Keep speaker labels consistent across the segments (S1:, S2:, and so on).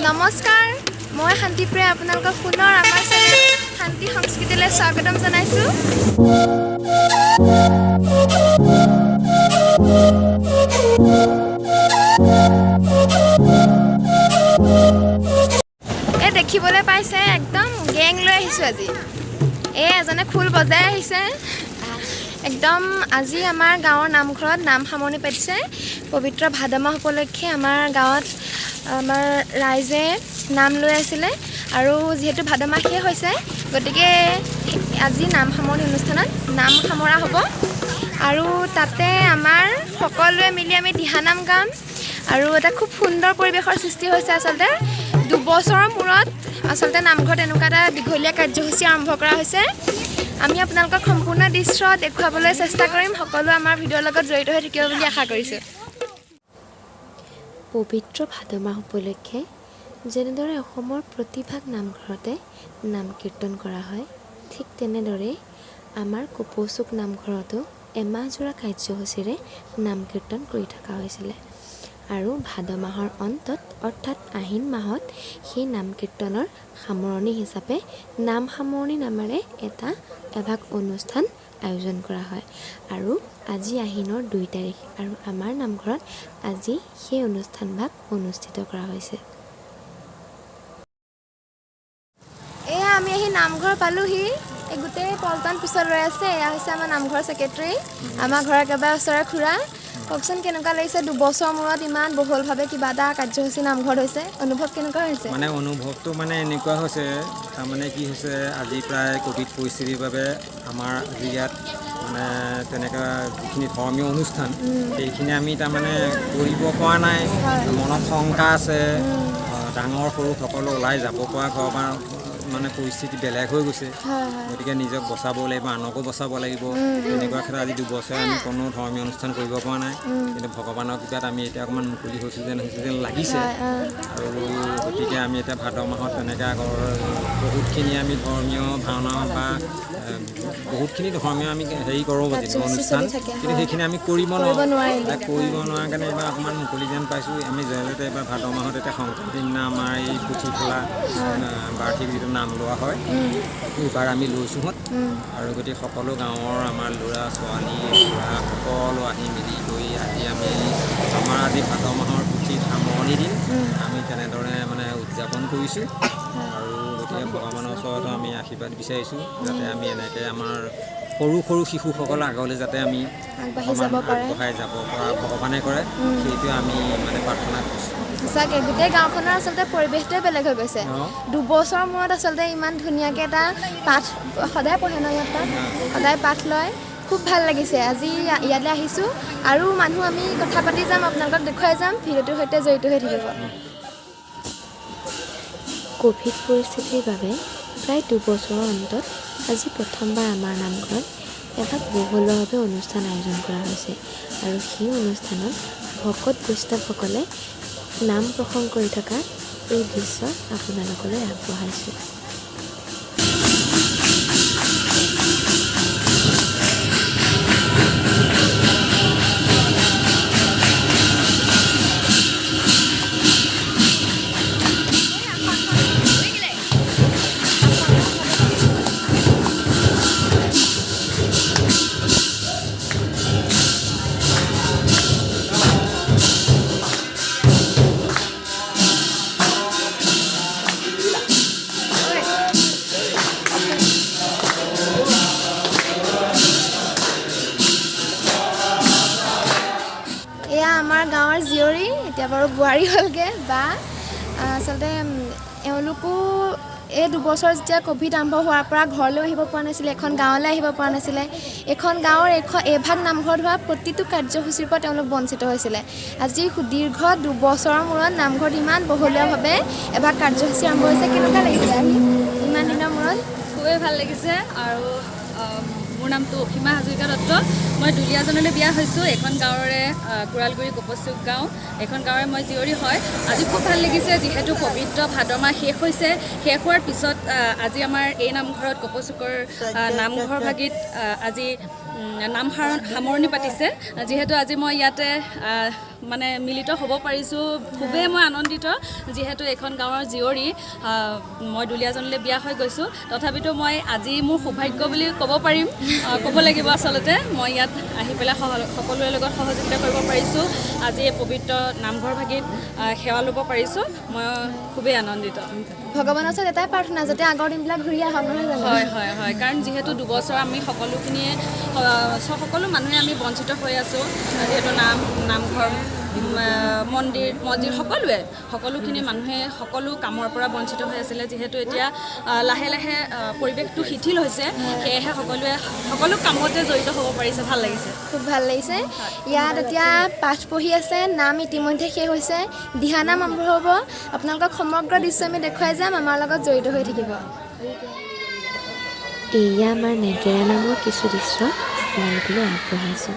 S1: নমস্কাৰ, মই শান্তিপ্ৰিয়া আপোনালোকক পুনৰ আমাৰ চেনেল শান্তি সংস্কৃতিলৈ স্বাগতম জনাইছোঁ। এই দেখিবলৈ পাইছে, একদম গেং লৈ আহিছোঁ আজি। এই এজনে খোল বজাই আহিছে একদম। আজি আমাৰ গাঁৱৰ নামঘৰত নাম সামৰণি পাতিছে। পবিত্ৰ ভাদ মাহ উপলক্ষে আমাৰ গাঁৱত আমাৰ ৰাইজে নাম লৈ আছিলে আৰু যিহেতু ভাদ মাহ শেষ হৈছে, গতিকে আজি নাম সামৰণি অনুষ্ঠানত নাম সামৰা হ'ব আৰু তাতে আমাৰ সকলোৱে মিলি আমি দিহানাম গাম আৰু এটা খুব সুন্দৰ পৰিৱেশৰ সৃষ্টি হৈছে। আচলতে 2 বছৰৰ মূৰত আচলতে নামঘৰত এনেকুৱা এটা দীঘলীয়া কাৰ্যসূচী আৰম্ভ কৰা হৈছে। আমি আপোনালোকক সম্পূৰ্ণ দৃশ্য দেখুৱাবলৈ চেষ্টা কৰিম। সকলো আমাৰ ভিডিঅ'ৰ লগত জড়িত হৈ থাকিব বুলি আশা কৰিছোঁ।
S2: পবিত্ৰ ভাদ মাহ উপলক্ষে যেনেদৰে অসমৰ প্ৰতিভাগ নামঘৰতে নাম কীৰ্তন কৰা হয়, ঠিক তেনেদৰেই আমাৰ কপৌচুক নামঘৰতো এমাহজোৰা কাৰ্যসূচীৰে নাম কীৰ্তন কৰি থকা হৈছিলে আৰু ভাদ মাহৰ অন্তত, অৰ্থাৎ আহিন মাহত সেই নাম কীৰ্তনৰ সামৰণি হিচাপে নাম সামৰণি নামেৰে এটা এভাগ অনুষ্ঠান আয়োজন কৰা হয়। আৰু আজি আহিনৰ 2 তাৰিখ আৰু আমাৰ নামঘৰত আজি সেই অনুষ্ঠানভাগ অনুষ্ঠিত কৰা হৈছে।
S1: এয়া আমি আহি নামঘৰ পালোহি। এই গোটেই পল্টন পিছত ৰৈ আছে। এয়া হৈছে আমাৰ নামঘৰ ছেক্ৰেটেৰী, আমাৰ ঘৰৰ একেবাৰে ওচৰৰে খুৰা। কওকচোন, কেনেকুৱা লাগিছে? 2 বছৰৰ মূৰত ইমান বহলভাৱে কিবা এটা কাৰ্যসূচী নামঘৰত হৈছে, অনুভৱ কেনেকুৱা হৈছে?
S3: মানে অনুভৱটো মানে এনেকুৱা হৈছে, তাৰমানে কি হৈছে, আজি প্ৰায় ক'ভিড পৰিস্থিতিৰ বাবে আমাৰ আজি ইয়াত মানে তেনেকুৱা যিখিনি ধৰ্মীয় অনুষ্ঠান, সেইখিনি আমি তাৰমানে কৰিব পৰা নাই। মনত শংকা আছে। ডাঙৰ সৰু সকলো ওলাই যাব পৰা ঘৰৰ পৰা মানে পৰিস্থিতি বেলেগ হৈ গৈছে।
S1: হয় হয়
S3: গতিকে নিজক বচাব লাগিব, আনকো বচাব লাগিব। তেনেকুৱা ক্ষেত্ৰত আজি 2 বছৰে আমি কোনো ধৰ্মীয় অনুষ্ঠান কৰিব পৰা নাই। কিন্তু ভগৱানৰ কৃপাত আমি এতিয়া অকণমান মুকলি হৈছোঁ যেন হৈছে যেন লাগিছে। আৰু গতিকে আমি এতিয়া ভাদ মাহত তেনেকৈ আগৰ বহুতখিনি আমি ধৰ্মীয় ভাওনা বা বহুতখিনি ধৰ্মীয় আমি হেৰি কৰোঁ
S1: কাৰ্যসূচী
S3: অনুষ্ঠান।
S1: চলি থাকে,
S3: কিন্তু
S1: হয়।
S3: সেইখিনি আমি কৰিব
S1: কৰিব
S3: নোৱাৰোঁ।
S1: নোৱাৰিলোঁ।
S3: এতিয়া কৰিব নোৱাৰাৰ কাৰণে এইবাৰ অকণমান মুকলি যেন পাইছোঁ আমি। যেনেদৰে এইবাৰ ভাদ মাহত এতিয়া সংক্ৰান্তিৰ দিনা আমাৰ এই পুথি খোলা বাৰ্ষিক যিটো নাম লোৱা হয়, এইবাৰ আমি লৈছোঁহঁত। আৰু গতিকে সকলো গাঁৱৰ আমাৰ ল'ৰা ছোৱালী, বুঢ়া সকলো আহি মিলি কৰি আজি আমি আমাৰ আজি ভাদ মাহৰ পুথি সামৰণি দিন আমি তেনেদৰে মানে উদযাপন কৰিছোঁ। আৰু গতিকে ভগৱানৰ ওচৰতো আমি আশীৰ্বাদ বিচাৰিছোঁ, যাতে আমি এনেকৈ আমাৰ সৰু সৰু শিশুসকল আগলৈ যাতে আমি
S1: আগবাঢ়ি
S3: অকণমান
S1: যাব পাৰে।
S3: আগবঢ়াই যাব পৰা ভগৱানে কৰে, সেইটোৱে আমি মানে প্ৰাৰ্থনা কৰিছোঁ।
S1: সঁচাকৈ গোটেই গাঁওখনৰ আচলতে পৰিৱেশটোৱে বেলেগ হৈ গৈছে। 2 বছৰৰ মূৰত আচলতে ইমান ধুনীয়াকৈ এটা পাঠ সদায় পঢ়ে ন ইয়াত, তাত সদায় পাঠ লয়। খুব ভাল লাগিছে আজি ইয়ালৈ আহিছোঁ আৰু মানুহ আমি কথা পাতি যাম, আপোনালোকক দেখুৱাই যাম। ভিডিঅ'টোৰ সৈতে জড়িত হৈ থাকিব।
S2: ক'ভিড পৰিস্থিতিৰ বাবে প্ৰায় 2 বছৰৰ অন্তত আজি প্ৰথমবাৰ আমাৰ নামঘৰত এভাগ বহলোৱাভাৱে অনুষ্ঠান আয়োজন কৰা হৈছে আৰু সেই অনুষ্ঠানত ভকত বৈষ্ণৱসকলে নাম প্ৰসংগ কৰি থকা এই দৃশ্য আপোনালোকলৈ আগবঢ়াইছোঁ।
S1: এয়া আমাৰ গাঁৱৰ জীয়ৰী, এতিয়া বাৰু বোৱাৰী হ'লগৈ বা। আচলতে এওঁলোকো এই 2 বছৰ যেতিয়া ক'ভিড আৰম্ভ হোৱাৰ পৰা ঘৰলৈও আহিব পৰা নাছিলে, এখন গাঁৱলৈ আহিব পৰা নাছিলে। এইখন গাঁৱৰ এইখন এইভাগ নামঘৰত হোৱা প্ৰতিটো কাৰ্যসূচীৰ পৰা তেওঁলোক বঞ্চিত হৈছিলে। আজি সুদীৰ্ঘ 2 বছৰৰ মূৰত নামঘৰত ইমান বহলীয়াভাৱে এভাগ কাৰ্যসূচী আৰম্ভ হৈছে। কেনেকুৱা লাগিছে আহি ইমান দিনৰ মূৰত?
S4: খুবেই ভাল লাগিছে। আৰু মোৰ নামটো অসীমা হাজৰিকা দত্ত। মই দুলীয়াজনলৈ বিয়া হৈছোঁ। এইখন গাঁৱৰে, কোৰালগুৰি কপচুক গাঁও, এইখন গাঁৱৰে মই জীয়ৰী হয়। আজি খুব ভাল লাগিছে, যিহেতু পবিত্ৰ ভাদ মাহ শেষ হৈছে। শেষ হোৱাৰ পিছত আজি আমাৰ এই নামঘৰত, কপচুকৰ নামঘৰ ভাগিত আজি নাম সামৰণি পাতিছে। যিহেতু আজি মই ইয়াতে মানে মিলিত হ'ব পাৰিছোঁ। খুবেই মই আনন্দিত, যিহেতু এইখন গাঁৱৰ জীয়ৰী, মই দুলীয়াজনলৈ বিয়া হৈ গৈছোঁ। তথাপিতো মই আজি মোৰ সৌভাগ্য বুলি ক'ব পাৰিম, ক'ব লাগিব। আচলতে মই ইয়াত আহি পেলাই সকলোৰে লগত সহযোগিতা কৰিব পাৰিছোঁ। আজি এই পবিত্ৰ নামঘৰ ভাগিত সেৱা ল'ব পাৰিছোঁ, মই খুবেই আনন্দিত।
S1: ভগৱানৰ ওচৰত এটাই প্ৰাৰ্থনা, যাতে আগৰ দিনবিলাক ঘূৰি আহক, নহয় জানো?
S4: হয় হয় হয়, কাৰণ যিহেতু 2 বছৰ আমি সকলোখিনিয়ে সকলো মানুহে আমি বঞ্চিত হৈ আছোঁ। যিহেতু নামঘৰ, মন্দিৰ, মছজিদ, সকলোৱে সকলোখিনি মানুহে সকলো কামৰ পৰা বঞ্চিত হৈ আছিলে। যিহেতু এতিয়া লাহে লাহে পৰিৱেশটো শিথিল হৈছে, সেয়েহে সকলোৱে সকলো কামতে জড়িত হ'ব পাৰিছে। ভাল লাগিছে।
S1: খুব ভাল লাগিছে। ইয়াত এতিয়া পাঠ পঢ়ি আছে, নাম ইতিমধ্যে শেষ হৈছে, দিহানাম আৰম্ভ হ'ব। আপোনালোকক সমগ্ৰ দৃশ্য আমি দেখুৱাই যাম, আমাৰ লগত জড়িত হৈ থাকিব।
S2: এয়া আমাৰ নেগেৰা নামৰ কিছু দৃশ্য আপোনালোকলৈ আগবঢ়াইছোঁ।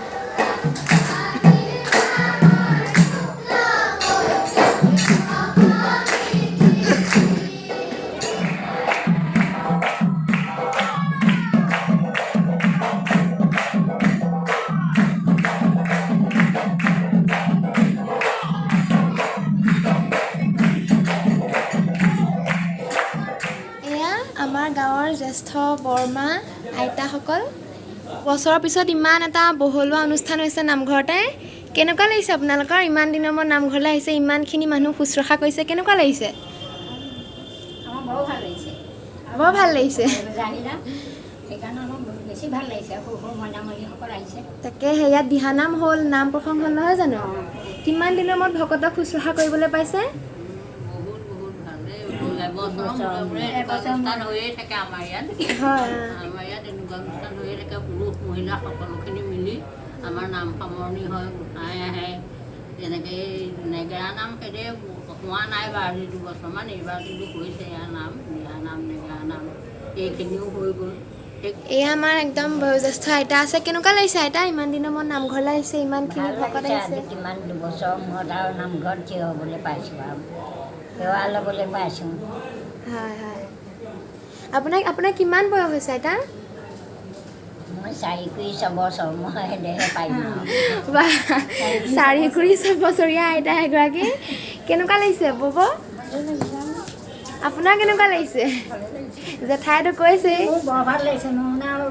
S1: এয়া আমাৰ গাঁৱৰ জ্যেষ্ঠ বৰমা আইতাসকল। বছৰৰ পিছত ইমান এটা বহলোৱা অনুষ্ঠান হৈছে নামঘৰতে। কেনেকুৱা লাগিছে আপোনালোকৰ? ইমান দিনৰ মূৰত নামঘৰলৈ আহিছে, ইমানখিনি মানুহ শুশ্ৰূষা কৰিছে, কেনেকুৱা লাগিছে?
S5: আমাৰ বৰ ভাল লাগিছে।
S1: বৰ ভাল লাগিছে।
S5: আহিলা, সেইকাৰণে আমাৰ বহুত বেছি ভাল লাগিছে। সৰু সৰু মইনামণিসকল আহিছে।
S1: তাকে, ইয়াত দিহানাম হ'ল, নাম প্ৰসংগ হ'ল, নহয় জানো? কিমান দিনৰ মূৰত ভকতক শুশ্ৰূষা কৰিবলৈ পাইছে!
S6: বহুত বহুত ভাল দেই। এবছৰৰ মূৰে মূৰে এনেকুৱা অনুষ্ঠান হৈয়ে থাকে আমাৰ ইয়াত। আমাৰ ইয়াত এনেকুৱা অনুষ্ঠান হৈয়ে থাকে। পুৰুষ মহিলা সকলোখিনি মিলি আমাৰ নাম সামৰণি হয়, গোসাঁই আহে। তেনেকৈ নেগেৰা নাম সেইদে হোৱা নাই বাৰু আজি 2 বছৰমান। এইবাৰ কিন্তু হৈছে এয়া নাম, দিহা নাম, নেগেৰা নাম, এইখিনিও হৈ গ'ল। সেই
S1: এয়া আমাৰ একদম বয়োজ্যেষ্ঠ আইতা আছে। কেনেকুৱা লাগিছে আইতা, ইমান দিনৰ মূৰত নামঘৰলৈ আহিছে, ইমানখিনি
S5: ভাল
S1: ভকত
S5: লাগিছে।
S1: আহিছে?
S5: আজি কিমান 2 বছৰৰ মূৰত আৰু নামঘৰত থিয় হ'বলৈ পাইছোঁ আৰু সেৱা ল'বলৈ পাইছোঁ।
S1: হয় হয় আপোনাক আপোনাৰ কিমান বয়স হৈছে আইতা?
S5: মই 46 বছৰ, মই সেইদেহে পাৰিম আৰু।
S1: বাহ, 46 বছৰীয়া আইতা এগৰাকী। কেনেকুৱা লাগিছে বব, আপোনাৰ কেনেকুৱা লাগিছে? জেঠাইতো কৈছেই।
S5: মোৰ বৰ ভাল লাগিছে। মোৰ মানে আৰু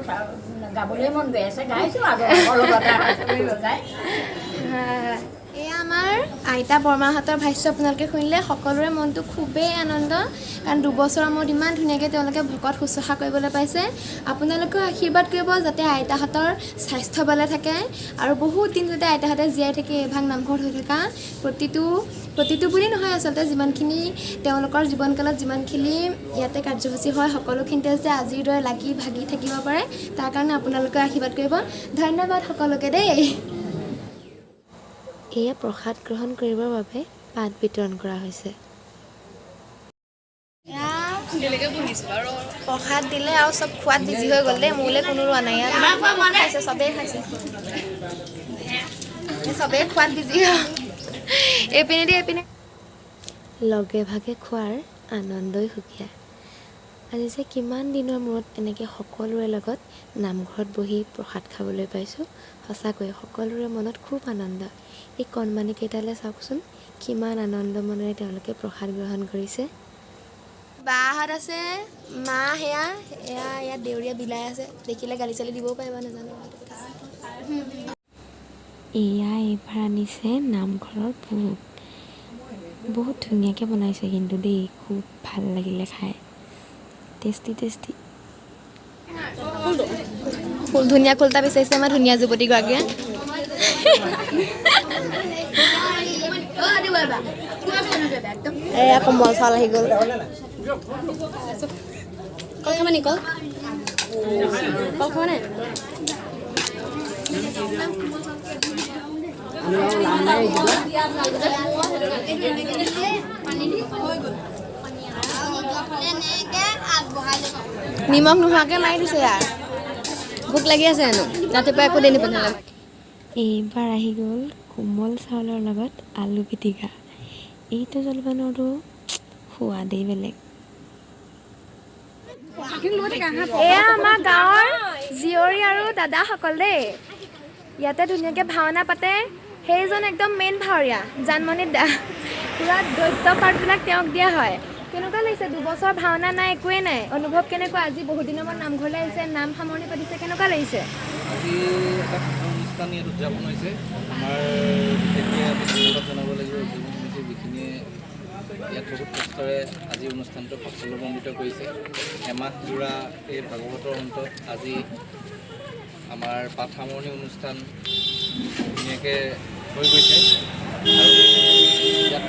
S5: গাবলৈ মন গৈ আছে, গাইছোঁ আৰু লগত চবেই বজাই।
S1: হয়। এয়া আমাৰ আইতা বৰমাহঁতৰ ভাষ্য আপোনালোকে শুনিলে। সকলোৰে মনটো খুবেই আনন্দ, কাৰণ 2 বছৰৰ মূৰত ইমান ধুনীয়াকৈ তেওঁলোকে ভকত শুশ্ৰূষা কৰিবলৈ পাইছে। আপোনালোকেও আশীৰ্বাদ কৰিব যাতে আইতাহঁতৰ স্বাস্থ্য ভালে থাকে আৰু বহুত দিন যাতে আইতাহঁতে জীয়াই থাকি এইভাগ নামঘৰত হৈ থকা প্ৰতিটো প্ৰতিটো বুলি নহয়, আচলতে যিমানখিনি তেওঁলোকৰ জীৱনকালত যিমানখিনি ইয়াতে কাৰ্যসূচী হয়, সকলোখিনিতে যাতে আজিৰ দৰে লাগি ভাগি থাকিব পাৰে, তাৰ কাৰণে আপোনালোকেও আশীৰ্বাদ কৰিব। ধন্যবাদ সকলোকে দেই।
S2: এয়া প্ৰসাদ গ্ৰহণ কৰিবৰ বাবে পাত বিতৰণ কৰা হৈছে।
S1: প্ৰসাদ দিলে আৰু চব খোৱাত বিজি হৈ গ'ল দেই। মোলৈ কোনো ৰোৱা নাই ইয়াত। খাইছে, চবেই খাইছে। এই চবেই খোৱাত বিজি। এইপিনে দি এইপিনে।
S2: লগে ভাগে খোৱাৰ আনন্দই সুকীয়া। আজি যে কিমান দিনৰ মূৰত এনেকৈ সকলোৰে লগত নামঘৰত বহি প্ৰসাদ খাবলৈ পাইছোঁ, সঁচাকৈ সকলোৰে মনত খুব আনন্দ। এই কণমানিকেইটালৈ চাওকচোন, কিমান আনন্দ মনেৰে তেওঁলোকে প্ৰসাদ গ্ৰহণ কৰিছে।
S1: বাহঁত আছে, মা সেয়া এয়া ইয়াত দেউৰীয়া বিলাই আছে। দেখিলে গালি চালি দিবও পাৰিব, নাজানো সেইটো কথা।
S2: এয়া এইবাৰ আনিছে নামঘৰৰ ভোগ। বহুত ধুনীয়াকৈ বনাইছে কিন্তু দেই, খুব ভাল লাগিলে খাই, টেষ্টি টেষ্টি।
S1: ফুল ধুনীয়া খোল এটা বিচাৰিছে আমাৰ ধুনীয়া যুৱতীগৰাকীয়ে। এয়া কোমল চাউল আহি গ'ল। কল খাবা নি? কল কল খাবা নে? নিমখ নোহোৱাকে মাৰি দিছে ইয়াৰ। ভোক লাগি আছে হেনো, ৰাতিপুৱা একো দেৰি নবনালে।
S2: এইবাৰ আহি গ'ল কোমল চাউলৰ লগত আলু পিটিকা। এইটো জলপানৰতো সোৱাদেই বেলেগ।
S1: এয়া আমাৰ গাঁৱৰ জীয়ৰী আৰু দাদাসকল দেই। ইয়াতে ধুনীয়াকৈ ভাওনা পাতে। সেইজন একদম মেইন ভাৱৰীয়া জানমণি দা। পূৰা দৈত্য পাৰ্টবিলাক তেওঁক দিয়া হয়। কেনেকুৱা লাগিছে? 2 বছৰ ভাওনা নাই, একোৱেই নাই, অনুভৱ কেনেকুৱা? আজি বহুত দিনৰ মূৰত নামঘৰলৈ আহিছে, নাম সামৰণি পাতিছে, কেনেকুৱা লাগিছে?
S7: আজি এটা সুন্দৰ অনুষ্ঠান ইয়াত উদযাপন হৈছে। আমাৰ বিশেষকৈ আমি ধন্যবাদ জনাব লাগিব উদযাপন সমিতিৰ যিখিনিয়ে ইয়াত বহুত কষ্টৰে আজি অনুষ্ঠানটো সাফল্যমণ্ডিত কৰিছে। এমাহ জোৰা এই ভাগৱতৰ অন্তত আজি আমাৰ পাঠ সামৰণি অনুষ্ঠান ধুনীয়াকৈ হৈ গৈছে আৰু ইয়াত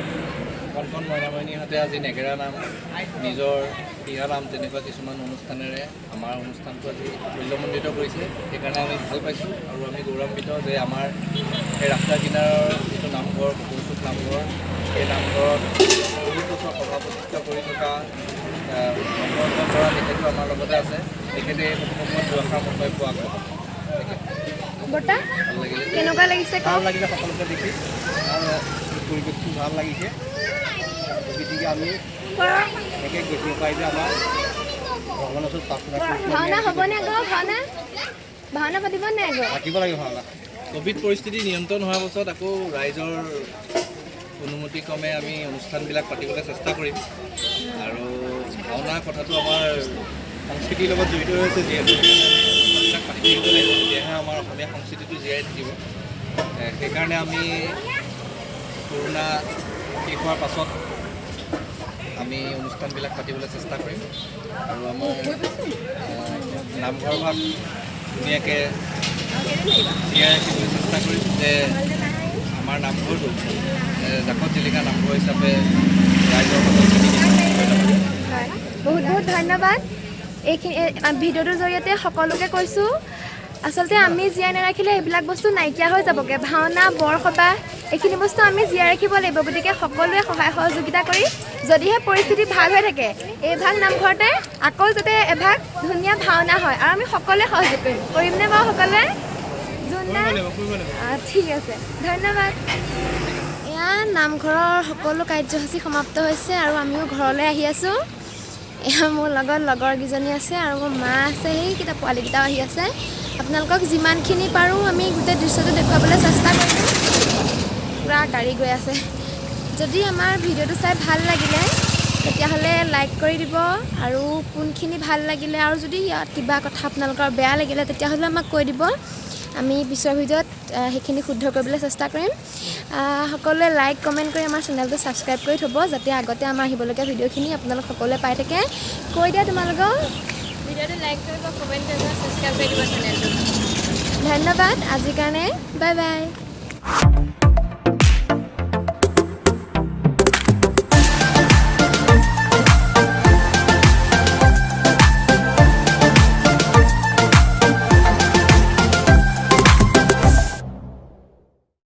S7: কণ কণ মইনা মাইনীহঁতে আজি নেগেৰা নাম, নিজৰ দিহা নাম, তেনেকুৱা কিছুমান অনুষ্ঠানেৰে আমাৰ অনুষ্ঠানটো আজি সাফল্যমণ্ডিত কৰিছে। সেইকাৰণে আমি ভাল পাইছোঁ আৰু আমি গৌৰৱান্বিত যে আমাৰ এই ৰাস্তা কিনাৰৰ যিটো নামঘৰ, কপৌচুক নামঘৰ, সেই নামঘৰত বহুত বছৰ সভাপতিত্ব কৰি থকা চন্দ্ৰৰঞ্জন বৰা, তেখেতো আমাৰ লগতে আছে। তেখেতে এই সময়ত দুআষাৰ মন্তব্য আগবঢ়াব।
S1: বৰ্তা।
S7: ভাল লাগিলে।
S1: কেনেকুৱা লাগিছে
S8: ভাল
S1: কওক।
S8: লাগিছে সকলোকে দেখি আৰু পৰিৱেশটো ভাল লাগিছে। গতিকে আমি এনেকৈ গৈ পাৰিলে আমাৰ ভগৱানৰ ওচৰত প্ৰাৰ্থনা কৰিছোঁ আমি।
S1: ভাওনা হ'বনে আকৌ? ভাওনা ভাওনা পাতিব নাই আকৌ?
S8: পাতিব লাগিব ভাওনা।
S7: ক'ভিড পৰিস্থিতি নিয়ন্ত্ৰণ হোৱাৰ পাছত আকৌ ৰাইজৰ অনুমতি ক্ৰমে আমি অনুষ্ঠানবিলাক পাতিবলৈ চেষ্টা কৰিম। আৰু ভাওনা কথাটো আমাৰ সংস্কৃতিৰ লগত জড়িত হৈ আছে যিহেতু, সেইকাৰণে আমি অনুষ্ঠানবিলাক পাতি থাকিব লাগিব, তেতিয়াহে আমাৰ অসমীয়া সংস্কৃতিটো জীয়াই থাকিব। সেইকাৰণে আমি কৰোণা শেষ হোৱাৰ পাছত আমি অনুষ্ঠানবিলাক পাতিবলৈ চেষ্টা কৰিম আৰু আমাৰ নামঘৰ ভাগ ধুনীয়াকৈ জীয়াই ৰাখিবলৈ চেষ্টা কৰিম যে আমাৰ নামঘৰটো জাকত জিলিকা নামঘৰ হিচাপে ৰাইজৰ মাজত স্বীকৃতি। ধন্যবাদ।
S1: হয়, বহুত বহুত ধন্যবাদ। এইখিনি ভিডিঅ'টোৰ জৰিয়তে সকলোকে কৈছোঁ, আচলতে আমি জীয়াই নাৰাখিলে এইবিলাক বস্তু নাইকিয়া হৈ যাবগৈ। ভাওনা, বৰসবাহ, এইখিনি বস্তু আমি জীয়াই ৰাখিব লাগিব। গতিকে সকলোৱে সহায় সহযোগিতা কৰি, যদিহে পৰিস্থিতি ভাল হৈ থাকে, এইভাগ নামঘৰতে আকৌ যাতে এভাগ ধুনীয়া ভাওনা হয় আৰু আমি সকলোৱে সহযোগ কৰিম। কৰিমনে বাৰু সকলোৱে? জোন দা, ঠিক আছে, ধন্যবাদ। এয়া নামঘৰৰ সকলো কাৰ্যসূচী সমাপ্ত হৈছে আৰু আমিও ঘৰলৈ আহি আছোঁ। এয়া মোৰ লগত লগৰকেইজনী আছে আৰু মোৰ মা আছে, সেইকেইটা পোৱালিকেইটাও আহি আছে। আপোনালোকক যিমানখিনি পাৰোঁ আমি গোটেই দৃশ্যটো দেখুৱাবলৈ চেষ্টা কৰিলোঁ। পূৰা গাড়ী গৈ আছে। যদি আমাৰ ভিডিঅ'টো চাই ভাল লাগিলে, তেতিয়াহ'লে লাইক কৰি দিব আৰু কোনখিনি ভাল লাগিলে আৰু যদি ইয়াত কিবা কথা আপোনালোকৰ বেয়া লাগিলে, তেতিয়াহ'লে আমাক কৈ দিব। আমি পিছৰ ভিডিঅ'ত সেইখিনি শুদ্ধ কৰিবলৈ চেষ্টা কৰিম। সকলোৱে লাইক, কমেণ্ট কৰি আমাৰ চেনেলটো ছাবস্ক্ৰাইব কৰি থ'ব, যাতে আগতে আমাৰ আহিবলগীয়া ভিডিঅ'খিনি আপোনালোক সকলোৱে পাই থাকে। কৈ দিয়া তোমালোকক।
S9: ভিডিঅ'টো লাইক কৰিব, কমেণ্ট কৰিব, ছাবস্ক্ৰাইব কৰি দিব চেনেলটো।
S1: ধন্যবাদ আজিৰ কাৰণে, বাই বাই।